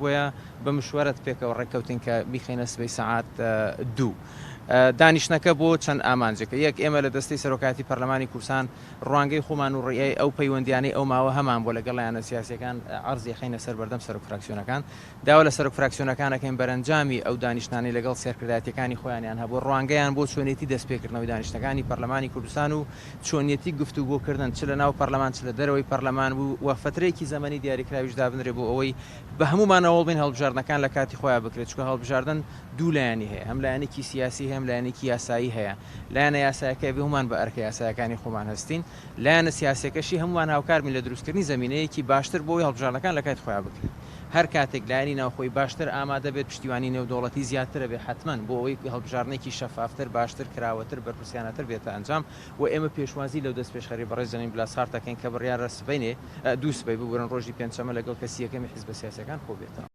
بۆیە بە مشوەرەت پێکەوە ڕێککەوتین کە بیخەینە سبەی سەعات دوو. دانیشتنەکە بۆ چەند ئامانجێکە، یەک، ئێمە لە دەستەی سەرۆکایەتی پەرلەمانی کوردستان ڕوانگەی خۆمان و ڕیای ئەو پەیوەندیانەی ئەو ماوە هەمان بووە لەگەڵ لایەنە سیاسیەکان عەرزی ئەخەینە سەر بەردەم سەرۆک فراکسیۆنەکان. داوا لە سەرۆک فراکسیۆنەکان ئەکەین بەرەنجامی ئەو دانیشتنانەی لەگەڵ سەرکردایەتیەکانی خۆیانیان هەبووە ڕوانگەیان بۆ چۆنیەتی دەستپێکردنەوەی دانیشتنەکانی پەرلەمانی کوردستان و چۆنیەتی گفتوگۆکردن چ لە ناو پەرلەمان چ لە دەرەوەی پەرلەمان و و فەترەیەکی زەمەنی دیاریکراویش دابنرێ بۆ ئەوەی بە هەموومان هەوڵ بەین هەڵبژاردنەکان لە کاتی خۆیا بکرێت چونکە هەڵبژاردن دوو لایەنی هەیە هەم لایەنێکی سیاسی هەیە هەم لایەنێکی یاسایی هەیە لایەنە یاسایەکە ئەبێ هەموومان بە ئەرکە یاسایەکانی خۆمان هەستین لایەنە سیاسیەکەشی هەموومان هاوکار بین لە دروستکردنی زەمینەیەکی باشتر بۆ ئەوەی هەڵبژاردنەکان لە کاتی خۆیا بکرێت هەر کاتێک لایەنی ناوخۆی باشتر ئامادە بێت پشتیوانی نێودەوڵەتی زیاتر ئەبێ حەتمەن بۆ ئەوەی هەڵبژاردنێکی شەفافتر باشتر کراوەتر بەرپرسیانەتر بێتە ئەنجام و ئێمە پێشوازی لەو دەستپێشخەری بەڕێز جەنین بلاسخارت ئەکەین کە بڕیارە سبەینێ دوو سبەی ببورن ڕۆژی پێنجشەممە لەگەڵ کەسی یەکەمی حیزبە سیاسیەکان کۆبێتەوە.